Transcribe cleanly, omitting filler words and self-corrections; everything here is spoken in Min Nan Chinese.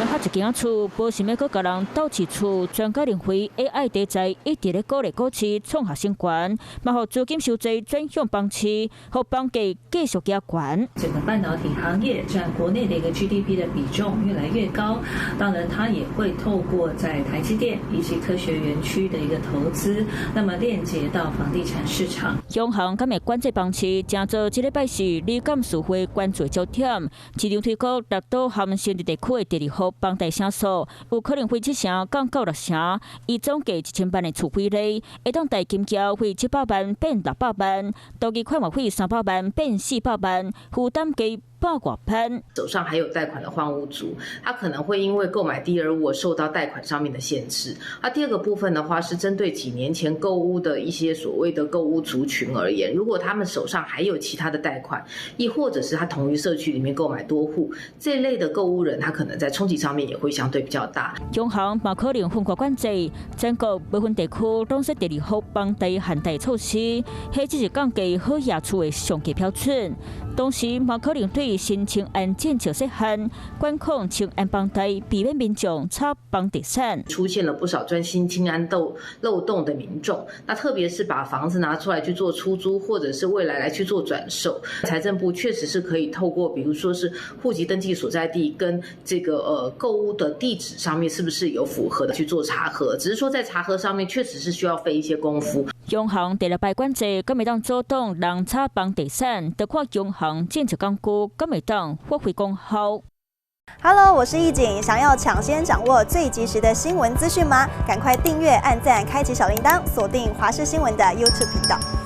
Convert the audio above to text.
欲合一間厝，無想欲閣共人鬥飼厝。專家認為 AI 題材一直咧鼓勵股市創下新高，嘛予資金收濟轉向房市，予房價繼續加懸。整個半導體行業佔國內的一個 GDP 的比重越來越高，當然它也會透過在台積電以及科學園區的一個投資，那麼鏈接到房地產市場。央行敢會管制房市，成做這禮拜四里監事會關注焦點。市場推估六都和新竹地區的第二號房貸成數有可能會7成降到6成，以總計1000萬的厝為例，會當貸金額會700萬變600萬，頭期款嘛會300萬變400萬，負擔加百外萬。手上還有貸款的換屋族，他可能會因為購買第二屋而受到貸款上面的限制。那第二個部分的話，是針對幾年前購屋的一些所謂的購屋族群而言，如果他們手上還有其他的貸款，亦或者是他同一社區裡面購買多戶，這類的購屋人，他可能在衝擊上面也會相對比較大。央行嘛可能分階管制，全國部分地區攏設第二筆房貸限貸措施，彼只是降低好額厝的上低標準。同時嘛可能對新青安政策設限，管控青安房貸，避免民眾炒房地產。出現了不少鑽新青安漏洞的民眾，那特別是把房子拿出來去做出租，或者是未來來去做轉售，財政部確實是可以透過，比如說是戶籍登記所在地跟這個購屋的地址上面是不是有符合的去做查核，只是說在查核上面確實是需要費一些功夫。央行第六擺管制，敢會當阻擋人炒房地產，著看央行政策工具敢會當發揮功效。 Hello，我是易景，想要搶先掌握最及時的新聞資訊嗎？趕快訂閱、按讚、開啟小鈴鐺，鎖定華視新聞的 YouTube 頻道。